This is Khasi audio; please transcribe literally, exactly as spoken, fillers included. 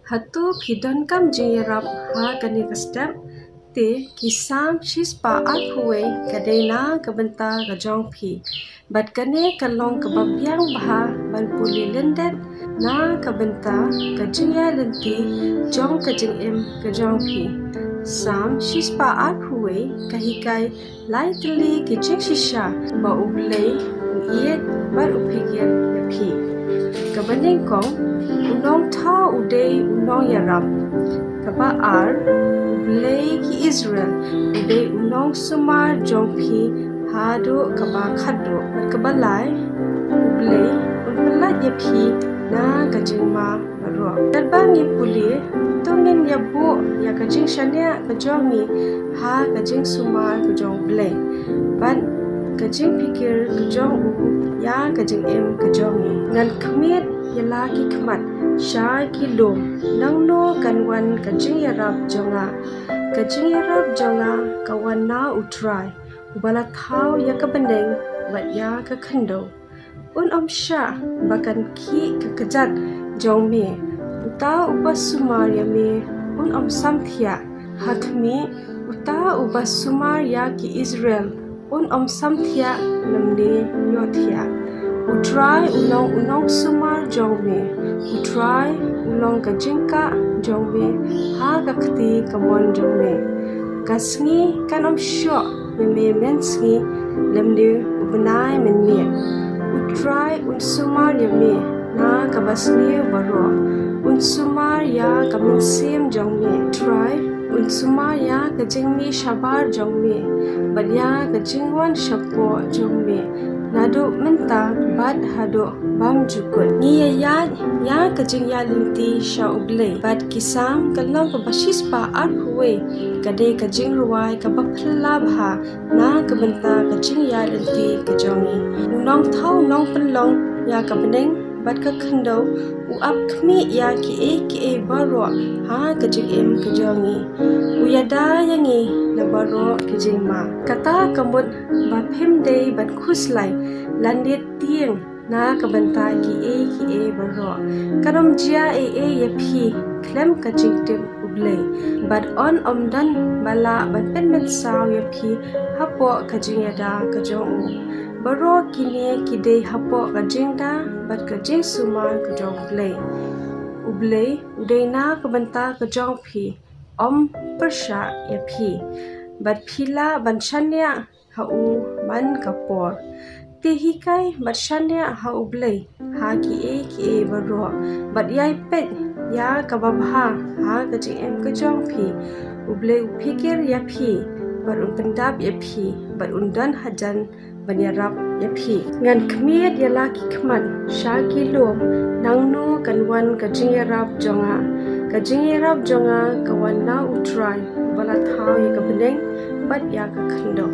Hato phi donkam jingïarap ha kane ka step? Te ki Salm shispah arphew wei ka dei na ka bynta ka jong phi. Bad kane ka long kaba biang bha ban pule lyndet na ka bynta ka jingïaid lynti jong ka jingim ka jong phi. Salm shispah arphew wei ka hikai lai tylli ki jingshisha ba U Blei u ïeit bad u pyrkhat ïa phi. Kaba nyngkong, u nongthaw u dei u nongïarap. Kaba ar, U Blei ki Israel u dei u nongsumar jong phi haduh kaba khatduh. Bad kaba lai, U Blei un pyllait ïa phi na ka jingma baroh. Katba ngi pule, to ngin ïa buh ïa ka jingshaniah ka jong ngi ha ka jingsumar ka jong U Blei bad ka jingpyrkhat ka jong u ïa ka jingim ka jong ngi. Ngan khmied ïa la ki khmat sha ki lum, nangno kan wan ka jingïarap jong nga? Ka jingïarap jong nga ka wan na U Trai, uba la thaw ïa ka bneng bad ïa ka khyndew. Un ym shah ba kan khih ka kjat jong me. Uta uba sumar ïa me un ym samthiah. Ha khmih, uta uba sumar ïa ki Israel un ym samthiah lymne ïohthiah. U Trai u long u nongsumar jong me. U Trai u long ka jingkah jong me ha ka kti kamon jong me. Ka sngi kan ym shoh ïa me mynsngi lymne u bnai mynmiet. U Trai un sumar ïa me na kaba sniew baroh. Un sumar ïa ka mynsiem jong me. U Trai un sumar ïa ka jingmih shabar jong me bad ïa ka jingwan shapoh jong me, naduh mynta bad haduh bymjukut. Ngi ïa ïaid ïa ka jingïaid lynti sha U Blei. Bad ki Salm ka lynnong kaba shispah arphew wei ka dei ka jingrwai kaba phylla bha na ka bynta ka jingïaid lynti ka jong ngi. U nongthaw nongpynlong ïa ka bneng bad ka khyndew u ap khmih ïa kiei kiei baroh ha ka jingim ka jong ngi. U ïada ïa ngi na baroh ki jingma. Kata ka mut ba phim dei ban khuslai lane tieng na ka bynta kiei kiei baroh. Kan ym jia ei ei ïa phi khlem ka jingtip U Blei, bad un ym don ba lah ban pynmynsaw ïa phi hapoh ka jingïada ka jong u. Baroh kine ki dei hapoh ka jingda bad ka jingsumar ka jong U Blei. U Blei u dei na ka bynta ka jong phi, um pyrshah ïa phi. Bad phi lah ban shaniah ha u man ka por. Te hikai bad shaniah ha U Blei ha kiei kiei baroh, bad ïai peit ïa kaba bha ha ka jingim ka jong phi. U Blei u pyrkhat ïa phi bad un pyndap ïa phi bad un don hajan ban ïarap ïa phi. Ngan khmied ïa la ki khmat sha ki lum, nangno kan wan ka jingïarap jong nga? Ka jingïarap jong nga ka wan na U Trai, uba la thaw ïa ka bneng bad ïa ka khyndew.